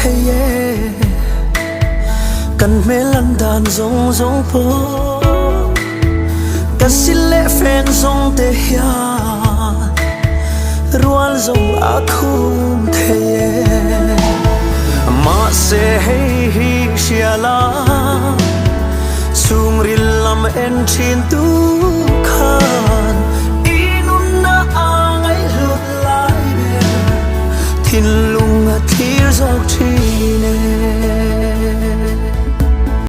thei e Kan hmel lan dan zawng zawng pawh Ka sil leh fen zawng te hian Rual zawng a khum thei e Mahse hei hi hria la Chhungril lam en thin tu khan I nunna a ngaihhlut lai ber Thinlung a thlir zawk thin e.